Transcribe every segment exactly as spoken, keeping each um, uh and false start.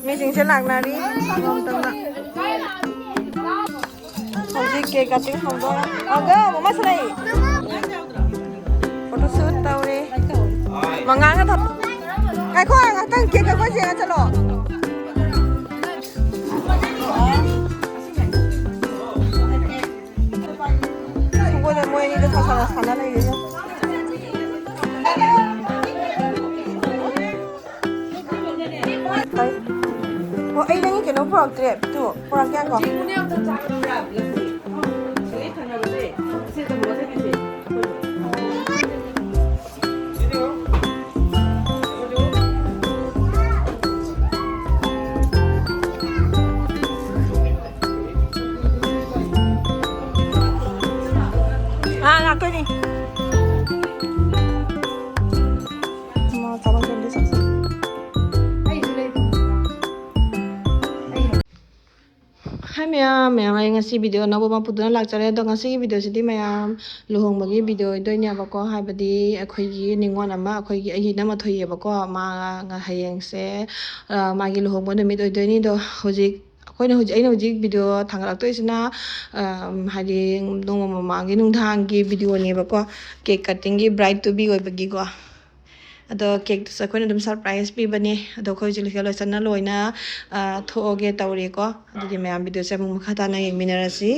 ꯃꯤꯁꯤꯡꯁꯦ ꯂꯥꯛꯅꯔꯤ꯫ ꯍꯧꯖꯤꯛ cake cutting ꯍꯧꯗꯣꯔꯦ꯫ ꯑꯒ ꯃꯃꯥꯁꯨ ꯂꯩ꯫ Photo shoot ꯇꯧꯔꯦ꯫ ꯃꯉꯥꯒ ꯊꯝ-, ꯉꯥꯏꯈꯣ, ꯉꯥꯛꯇꯪ cake ꯀꯛꯄ ꯌꯦꯡꯉ ꯆꯠꯂꯣ꯫ ꯁꯪꯒꯣꯏꯗ ꯃꯣꯏ ꯑꯅꯤꯗ ꯁꯥ-, ꯁꯥ-, ꯁꯥꯟꯅ ꯂꯩꯔꯦ꯫ ꯑꯣ, ꯑꯩ ꯅꯪꯒꯤ ꯀꯩꯅꯣ ꯄꯨꯔꯛꯇ꯭ꯔꯦ꯫ ꯇꯨ, ꯄꯨꯔꯛꯀꯦ ꯉꯥꯏꯈꯣ꯫ ꯑꯥ, ꯂꯥꯛꯇꯣꯏꯅꯤ꯫ ꯃꯥ ꯆꯥꯕ ꯀꯦꯟꯗꯤ ꯆꯥꯁꯤ꯫ ꯍꯥꯏ ꯃꯌꯥꯝ, ꯃꯌꯥꯝ, ꯑꯩ ꯉꯁꯤ video ꯑꯅꯧꯕ ꯑꯃ ꯄꯨꯗꯨꯅ ꯂꯥꯛꯆꯔꯦ꯫ ꯑꯗꯣ ꯉꯁꯤꯒꯤ videoꯁꯤꯗꯤ ꯃꯌꯥꯝ ꯂꯨꯍꯣꯡꯕꯒꯤ video ꯑꯣꯏꯗꯣꯏꯅꯦꯕꯀꯣ, ꯍꯥꯏꯕꯗꯤ ꯑꯩꯈꯣꯏꯒꯤ ꯅꯤꯉꯣꯜ ꯑꯃ, ꯑꯩꯈꯣꯏꯒꯤ ꯑꯩꯒꯤ ꯏꯅꯝꯃ ꯊꯣꯏꯌꯦꯕꯀꯣ, ꯃꯥ ꯉ-, ꯍꯌꯦꯡꯁꯦ, ꯑ, ꯃꯥꯒꯤ ꯂꯨꯍꯣꯡꯕ ꯅꯨꯃꯤꯠ ꯑꯣꯏꯗꯣꯏꯅꯤ꯫ ꯑꯗꯣ ꯍꯧꯖꯤꯛ ꯑꯩꯈꯣꯏꯅ ꯍꯧꯖꯤꯛ, ꯑꯩꯅ ꯍꯧꯖꯤꯛ video ꯊꯥꯡꯒꯠꯂꯛꯇꯣꯏꯁꯤꯅ, ꯑꯝ, ꯍꯥꯏꯗꯤ ꯅꯣꯡꯃ ꯃꯃꯥꯡꯒꯤ ꯅꯨꯡꯗꯥꯡꯒꯤ videoꯅꯦꯕꯀꯣ, cake cuttingꯒꯤ bride to be ꯑꯣꯏꯕꯒꯤꯀꯣ꯫ ꯑꯗꯣ cakeꯇꯨꯁꯨ ꯑꯩꯈꯣꯏꯅ ꯑꯗꯨꯝ surprise ꯄꯤꯕꯅꯦ꯫ ꯑꯗꯣ ꯑꯩꯈꯣꯏ ꯍꯧꯖꯤꯛ ꯂꯣꯏꯁꯤꯜ ꯂꯣꯏꯁꯟꯅ ꯂꯣꯏꯅ, ꯑ, ꯊꯣꯛꯑꯒꯦ ꯇꯧꯔꯤꯀꯣ꯫ ꯑꯗꯨꯗꯤ ꯃꯌꯥꯝ videoꯁꯦ ꯑꯃꯨꯛ ꯃꯈꯥ ꯇꯥꯅ ꯌꯦꯡꯃꯤꯟꯅꯔꯁꯤ꯫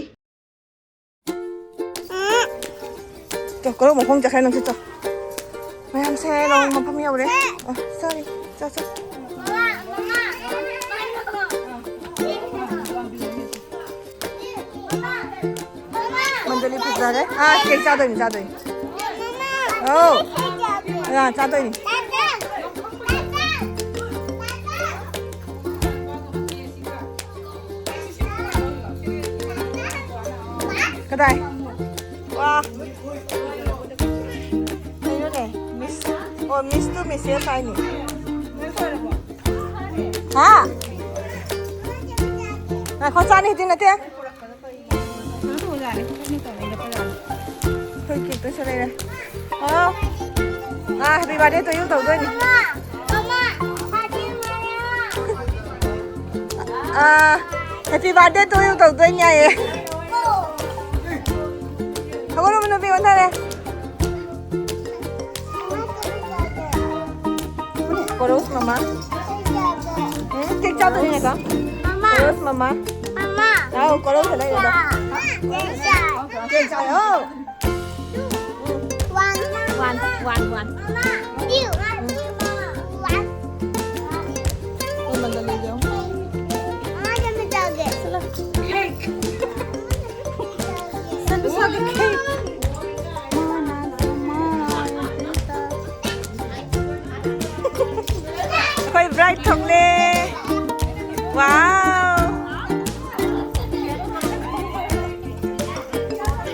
ꯆꯣ, ꯀꯔꯝꯕ ꯃꯐꯝ ꯆꯠꯈ꯭ꯔꯦ ꯅꯪꯁꯦ? ꯆꯣ꯫ ꯃꯌꯥꯝꯁꯦ ꯂꯨꯍꯣꯡ ꯃꯐꯝ ꯌꯧꯔꯦ꯫ ꯑꯣ, sorry꯫ ꯆꯣ, ꯆꯣ꯫ ꯃꯟꯗꯂꯤ ꯐꯖꯔꯦ꯫ ꯑꯥ, cake ꯆꯥꯗꯣꯏꯅꯤ, ꯆꯥꯗꯣꯏꯅꯤ꯫ ꯑꯧ꯫ ꯑꯥ, ꯆꯥꯗꯣꯏꯅꯤ꯫ ꯀꯗꯥꯏ? ꯋꯥ꯫ ꯀꯩꯅꯣꯅꯦ? Miss꯫ ꯑꯣ, Miss to Missus ꯍꯥꯏꯅꯤ꯫ ꯍꯥ? ꯉꯥꯏꯈꯣ, ꯆꯥꯅꯤ ꯍꯧꯖꯤꯛ ꯅꯠꯇꯦ꯫ ꯑꯩꯈꯣꯏ cakeꯇꯨꯁꯨ ꯂꯩꯔꯦ꯫ ꯑꯣ꯫ ꯑꯥ, happy birthday to you ꯇꯧꯗꯣꯏꯅꯤ꯫ ꯃꯃꯥ, ꯃꯃꯥ, party ꯃꯌꯥꯝ꯫ ꯑꯥ, happy birthday to you ꯇꯧꯗꯣꯏꯅꯦ ꯍꯥꯏꯌꯦ꯫ ꯍꯧꯒꯠꯂꯣ, ꯅꯨꯄꯤ ꯑꯣꯟꯊꯔꯦ꯫ ꯀꯣꯔꯣꯁ ꯃꯃꯥ꯫ ꯎꯝ, ꯀꯦꯛ ꯆꯥꯗꯣꯏꯅꯦꯀꯣ? ꯃꯃꯥ꯫ ꯀꯣꯔꯣꯁ ꯃꯃꯥ꯫ ꯃꯃꯥ꯫ ꯂꯥꯛꯑꯣ, ꯀꯣꯔꯣꯁ ꯂꯩꯔꯦꯗꯣ꯫ ꯀꯦꯛ ꯆꯥ-, ꯀꯦꯛ ꯆꯥꯔꯣ꯫ One, one, one, one. Two. One. ꯑꯩꯉꯣꯟꯗ ꯂꯩꯖꯧ꯫ ꯑꯩꯉꯣꯟꯗ ꯑꯃ ꯆꯥꯒꯦ꯫ ꯆꯠꯂꯣ꯫ ꯁꯟꯗꯨ ꯁꯥꯒꯦ꯫ ꯑꯩꯈꯣꯏ bride ꯊꯣꯛꯂꯦ꯫ Wow!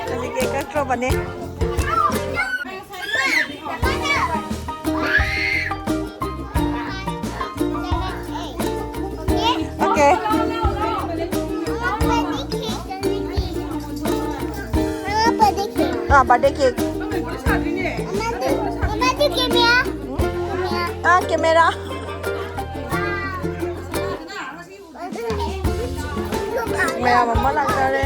ꯍꯧꯖꯤꯛ cake ꯀꯛꯇ꯭ꯔꯣꯕꯅꯦ꯫ Okay. ꯑꯥ, birthday cake. ꯑꯥ, camera꯫ ꯃꯌꯥꯝ ꯑꯃ ꯂꯥꯛꯅꯔꯦ꯫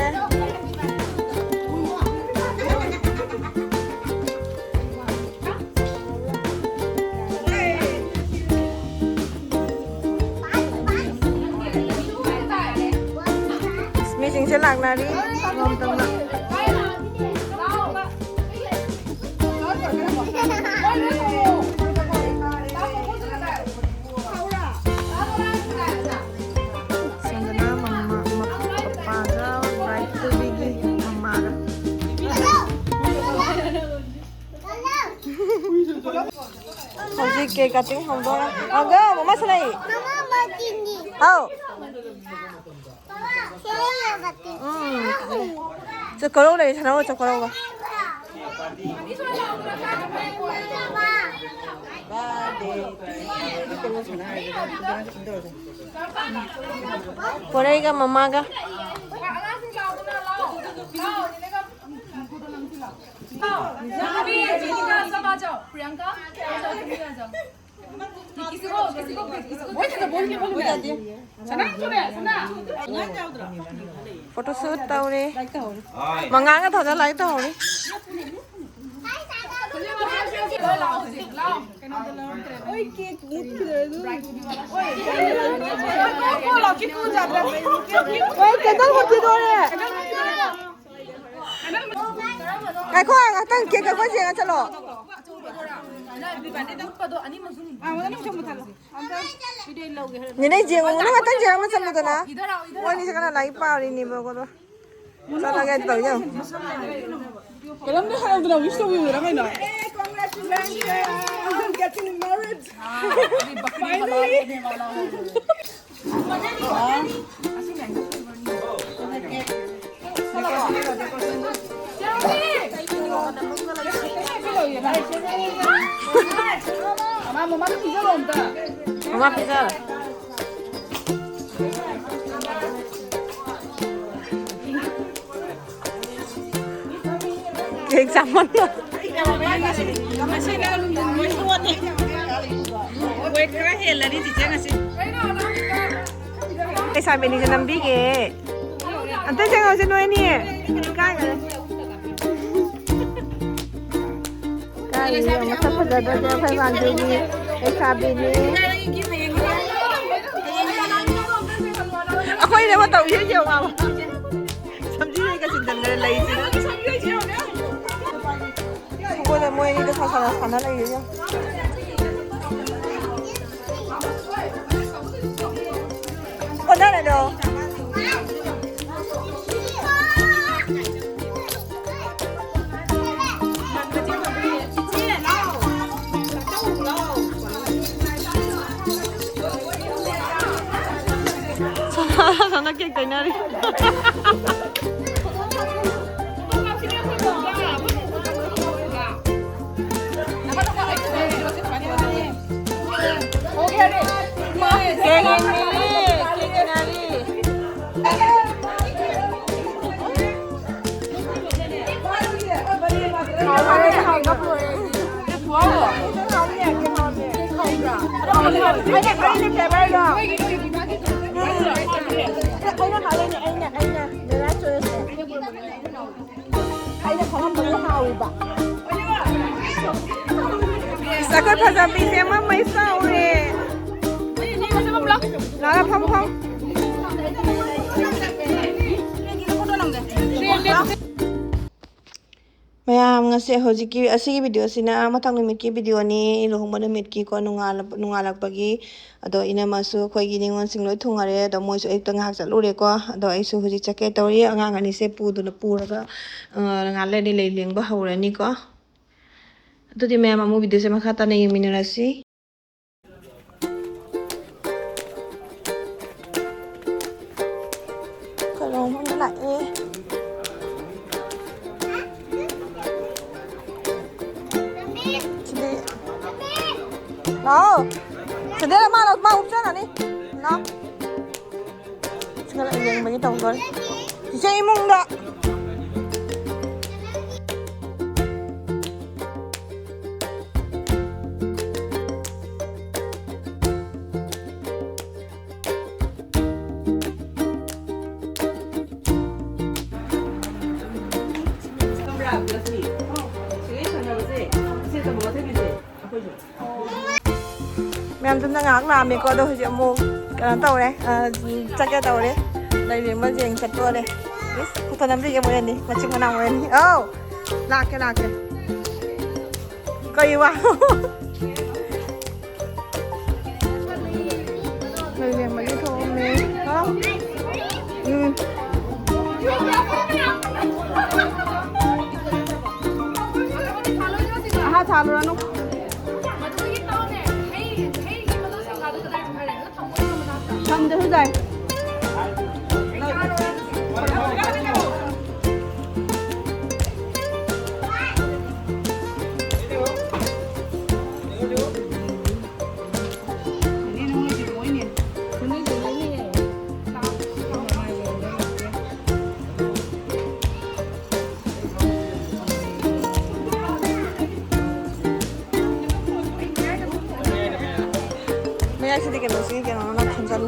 ꯃꯤꯁꯤꯡꯁꯦ ꯂꯥꯛꯅꯔꯤ꯫ ꯑꯃꯃꯝꯇꯪꯅ꯫ ꯁꯣꯝꯗꯅ ꯃꯃꯥ, ꯃ-, ꯄꯄꯥꯒ bride to be ꯒꯤ ꯃꯃꯥꯒ꯫ ꯍꯧꯖꯤꯛ cake cutting ꯍꯧꯗꯣꯔꯦ꯫ ꯑꯒ, ꯃꯃꯥ ꯁꯥꯟꯅꯩ꯫ ꯃꯃꯥ ꯕꯥꯇꯤꯟꯗꯤ꯫ ꯍꯥꯎ꯫ ꯃꯃꯥ, ꯁꯦ ꯕꯥꯇꯤꯟ꯫ ꯎꯝ꯫ ꯆꯠꯈ꯭ꯔꯣ, ꯂꯩ ꯁꯥꯟꯅꯧꯔꯣ, ꯆꯠꯈ꯭ꯔꯣ꯫ ꯄꯣꯔꯩꯒ ꯃꯃꯥꯒ꯫ ꯅꯨꯄꯤ, ꯖꯤꯅꯤꯀꯥ, ꯁꯣꯝ ꯂꯥꯛꯑꯣ꯫ ꯄ꯭ꯔꯤꯌꯥꯡꯀꯥ, ꯁꯣꯝ ꯂꯥꯛꯑꯣ, ꯁꯣꯝ ꯂꯥꯛꯑꯣ꯫ ꯐꯣꯇꯣ ꯁꯨꯠ ꯇꯧꯔꯦ꯫ ꯃꯉꯥꯒ ꯊꯥꯖ ꯂꯥꯏ ꯇꯧꯍꯧꯔꯤ꯫ ꯉꯥꯏꯈꯣ, ꯉꯥꯛꯇꯪ ꯀꯦꯛ ꯀꯛꯄ ꯌꯦꯡꯉ ꯆꯠꯂꯣ꯫ ꯅꯦꯅꯦ, ꯌꯦꯡꯉꯣ, ꯅꯪ ꯉꯥꯛꯇꯪ ꯌꯦꯡꯉꯝꯃ ꯆꯠꯂꯨꯗꯅ꯫ ꯃꯣꯏꯅꯤꯁꯦ ꯀꯅꯥ ꯂꯥꯏꯔꯤꯛ ꯄꯥꯔꯤꯅꯦꯕꯀꯣ, ꯑꯗꯣ꯫ ꯆꯠꯂꯒꯦ ꯑꯗꯨ ꯇꯧ, ꯌꯦꯡꯉꯣ꯫ ꯀꯩꯅꯣꯝꯗ ꯍꯔꯥꯎꯗꯅ wish ꯇꯧꯕꯤꯌꯨꯗꯅ ꯀꯩꯅꯣ꯫ Congratulations! I'm getting married! Finally! ꯃꯃꯥ ꯄꯤꯖꯔꯣ꯫ ꯀꯦꯛ ꯆꯥꯃꯟꯗ꯫ ꯋꯦꯠ ꯈꯔ ꯍꯦꯜꯂꯅꯤ ꯆꯤꯆꯦ ꯉꯁꯤ꯫ ꯂꯩꯁꯥꯕꯤꯅꯤꯁꯦ ꯅꯝꯕꯤꯒꯦ꯫ ꯑꯝꯇ ꯆꯪꯉꯛꯎꯁꯦ ꯅꯣꯏ ꯑꯅꯤ꯫ ꯏꯀꯥꯏꯒꯔꯦ꯫ ꯏꯀꯥꯏꯔꯤꯌꯦ, ꯃꯁꯛ ꯐꯖꯗ꯭ꯔꯗꯤ ꯑꯩꯈꯣꯏ ꯃꯥꯟꯕꯤꯒꯤ ꯂꯩꯁꯥꯕꯤꯅꯤ꯫ ꯑꯩꯈꯣꯏꯅ ꯑꯃ ꯇꯧꯔꯤꯁꯦ ꯌꯦꯡꯉꯣ ꯃꯥꯕꯨ꯫ ꯁꯝꯖꯤꯅ ꯀꯆꯤꯟꯗꯅ ꯂꯩꯁꯤꯅ꯫ ꯃꯣꯏꯅ, ꯃꯣꯏ ꯑꯅꯤꯗꯣ ꯁꯥ-, ꯁꯥ-, ꯁꯥꯟꯅ ꯂꯩꯔꯦ꯫ ꯑꯣꯟꯅꯔꯦꯗꯣ꯫ ꯁꯣꯝꯗ ꯀꯦꯛ ꯇꯩꯅꯔꯤ꯫ ꯀꯦꯛ ꯌꯦꯡꯅꯔꯤ, ꯀꯦꯛ ꯌꯦꯡꯅꯔꯤ꯫ ꯑꯩꯅ ꯈꯜꯂꯤꯅꯦ flavourꯗꯣ꯫ ꯑꯩꯅ ꯈꯜꯂꯤꯅꯦ, ꯑꯩꯅ, ꯑꯩꯅ꯫ ꯃꯦꯔꯥ choice꯫ ꯑꯩꯅ ꯈꯜꯂꯝꯕꯗꯣ ꯍꯥꯎꯋꯦꯕ꯫ ꯑꯁ, ꯑꯩꯈꯣꯏ ꯐꯖꯕꯤꯁꯦ ꯃꯃꯩ ꯆꯥꯎꯔꯦ꯫ ꯂꯥꯛꯑꯣ, ꯐꯝ, ꯐꯝ꯫ ꯃꯌꯥꯝ, ꯉꯁꯤ ꯍꯧꯖꯤꯛꯀꯤ ꯑꯁꯤꯒꯤ videoꯁꯤꯅ ꯃꯊꯪ ꯅꯨꯃꯤꯠꯀꯤ videoꯅꯤ, ꯂꯨꯍꯣꯡꯕ ꯅꯨꯃꯤꯠꯀꯤꯀꯣ, ꯅꯣꯡꯉꯥꯜꯂꯛ-, ꯅꯣꯡꯉꯥꯜꯂꯛꯄꯒꯤ꯫ ꯑꯗꯣ ꯏꯅꯝꯃꯁꯨ ꯑꯩꯈꯣꯏꯒꯤ ꯅꯤꯉꯣꯜꯁꯤꯡ ꯂꯣꯏ ꯊꯨꯡꯉꯔꯦ꯫ ꯑꯗꯣ ꯃꯣꯏꯁꯨ ꯑꯌꯨꯛꯇ ꯉꯥꯏꯍꯥꯛ ꯆꯠꯂꯨꯔꯦꯀꯣ꯫ ꯑꯗꯣ ꯑꯩꯁꯨ ꯍꯧꯖꯤꯛ ꯆꯠꯀꯦ ꯇꯧꯔꯤ꯫ ꯑꯉꯥꯡ ꯑꯅꯤꯁꯦ ꯄꯨꯗꯨꯅ, ꯄꯨꯔꯒ, ꯑ, ꯉꯥꯏꯍꯥꯛ ꯂꯩꯔꯗꯤ ꯂꯩ ꯂꯦꯡꯕ ꯍꯧꯔꯅꯤꯀꯣ꯫ ꯑꯗꯨꯗꯤ ꯃꯌꯥꯝ ꯑꯃꯨꯛ videoꯁꯦ ꯃꯈꯥ ꯇꯥꯅ ꯌꯦꯡꯃꯤꯟꯅꯔꯁꯤ꯫ ꯀꯩꯅꯣꯝ ꯂꯥꯛꯑꯦ꯫ ꯁꯤꯗꯤ꯫ ꯂꯥꯛꯑꯣ꯫ ꯁꯤꯗꯤ ꯃꯥ, ꯃꯥ ꯎꯞꯆꯔꯅꯤ꯫ ꯂꯥꯛꯑꯣ꯫ ꯁꯤꯒ ꯂꯣꯏ ꯌꯦꯡꯕꯒꯤ ꯇꯧꯗꯣꯔꯦ꯫ ꯆꯤꯆꯦ ꯏꯃꯨꯡꯗ꯫ ꯃꯌꯥꯝ ꯇꯨꯝꯅ ꯉꯥꯏꯍꯥꯛ ꯂꯥꯛꯑꯝꯃꯦꯀꯣ, ꯑꯗꯣ ꯍꯧꯖꯤꯛ ꯑꯃꯨꯛ ꯀꯩꯅꯣ ꯇꯧꯔꯦ, ꯑ, ꯆꯠꯀꯦ ꯇꯧꯔꯦ꯫ ꯂꯩꯔꯦꯝꯕ ꯌꯦꯡ ꯆꯠꯇꯣꯔꯦ꯫ ꯏꯁ, ꯐꯣꯇꯣ ꯅꯝꯕꯤꯒꯦ ꯃꯣꯏ ꯑꯅꯤ, ꯃꯆꯤꯟ ꯃꯅꯥꯎ ꯃꯣꯏ ꯑꯅꯤ꯫ ꯑꯧ, ꯂꯥꯛꯀꯦ, ꯂꯥꯛꯀꯦ꯫ ꯀꯩ ꯋꯥ? ꯂꯩꯔꯦꯝꯕꯒꯤ ꯊꯣꯛꯑꯝꯃꯦ꯫ ꯍꯥꯎ꯫ ꯎꯝ꯫ ꯑꯍꯥ, ꯊꯥꯜꯂꯨꯔꯅꯨ꯫ ꯊꯝꯗ꯭ꯔꯁꯨ ꯌꯥꯏ꯫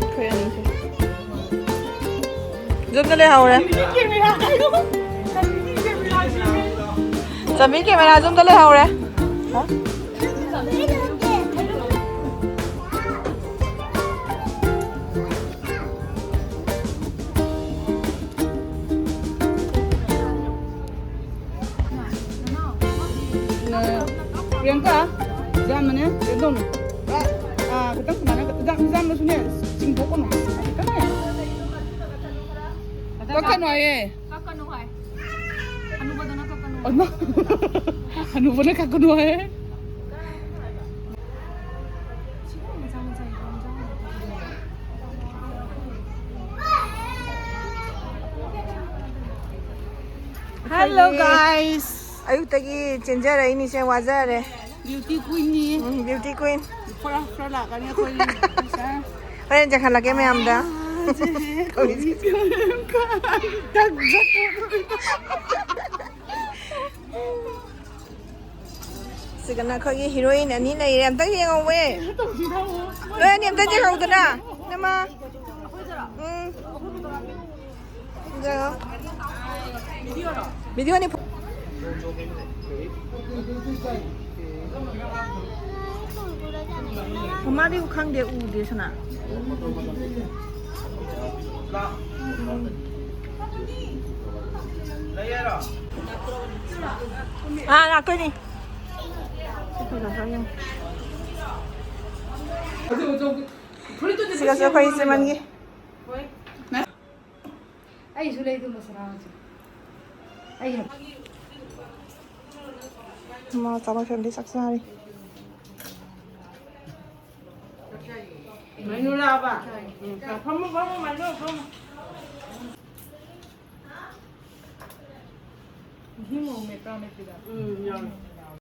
ꯑꯩꯈꯣꯏ ꯑꯅꯤꯁꯦ꯫ ꯌꯨꯝꯗ ꯂꯩꯍꯧꯔꯦ꯫ ꯆꯝꯕꯤ ꯀꯦꯃꯦꯔꯥꯁꯨ ꯑꯝꯇ ꯂꯩꯍꯧꯔꯦ꯫ ꯄ꯭ꯔꯤꯌꯥꯡꯀꯥ, ꯌꯥꯝꯅꯅꯦ ꯀꯩꯅꯣ ꯇꯧꯅꯨ꯫ ꯑꯥ, ꯈꯤꯇꯪ ꯁꯨꯃꯥꯏꯅ ꯌꯥꯝ-, ꯌꯥꯝꯅꯁꯨꯅꯦ ꯆꯤꯡꯊꯣꯛꯀꯅꯨ꯫ ꯈꯤꯇꯪꯅꯦ꯫ ꯀꯛꯀꯅꯨ ꯍꯥꯏꯌꯦ꯫ ꯀꯛꯀꯅꯨ ꯍꯥꯏ꯫ ꯍꯅꯨꯕꯗꯨꯅ ꯀꯛꯀꯅꯨ ꯍꯥꯏ꯫ ꯑꯃ꯫ ꯍꯅꯨꯕꯅ ꯀꯛꯀꯅꯨ ꯍꯥꯏꯌꯦ꯫ ꯁꯤꯒꯨꯝꯕ ꯃꯆꯥ ꯃꯆꯥ ꯌꯥꯝ ꯆꯥꯎꯅ ꯇꯧꯕꯅꯦ꯫ Hello ꯑꯩꯈꯣꯏꯒꯤ guys꯫ ꯑꯌꯨꯛꯇꯒꯤ ꯆꯦꯟꯖꯔꯛꯏꯅꯤꯁꯦ, ꯋꯥꯖꯔꯦ꯫ Beauty queenꯅꯤ꯫ ꯎꯝ, beauty queen꯫ ꯈꯔ, ꯈꯔ ꯂꯥꯛꯀꯅꯤ ꯑꯩꯈꯣꯏꯒꯤ ꯄꯩꯁꯥ꯫ ꯍꯣꯔꯦꯟ ꯆꯦꯟꯈꯠꯂꯛꯀꯦ ꯃꯌꯥꯝꯗ꯫ ꯁꯤꯒꯅ ꯑꯩꯈꯣꯏꯒꯤ heroine ꯑꯅꯤ ꯂꯩꯔꯦ꯫ ꯑꯝꯇ ꯌꯦꯡꯍꯧꯋꯦ꯫ ꯅꯣꯏ ꯑꯅꯤ ꯑꯝꯇ ꯌꯦꯡꯍꯧꯗꯅ꯫ ꯅꯃ꯫ ꯎꯝ꯫ ꯌꯦꯡꯉꯣ꯫ Videoꯅꯤ꯫ ꯃꯃꯥꯗꯤ ꯈꯪꯗꯦ, ꯎꯗꯦ ꯁꯅꯥ꯫ ꯑꯥ, ꯂꯥꯛꯇꯣꯏꯅꯤ꯫ ꯁꯤꯒꯁꯨ ꯑꯩꯈꯣꯏ ꯏꯆꯦꯃꯟꯒꯤ꯫ ꯑꯩꯁꯨ ꯂꯩꯗꯧ ꯃꯁꯥꯂꯥ ꯍꯧꯖꯤꯛ꯫ ꯑꯩ ꯃꯥ ꯆꯥꯕ ꯐꯦꯃꯤꯂꯤ ꯆꯥꯛ ꯆꯥꯔꯤ꯫ ꯃꯩꯅꯨꯔꯥꯕ? ꯎꯝ, ꯐꯝꯃꯣ, ꯐꯝꯃꯣ, ꯃꯩꯅꯨ, ꯐꯝꯃꯣ꯫ ꯎꯝ, ꯌꯥꯎꯔꯦ꯫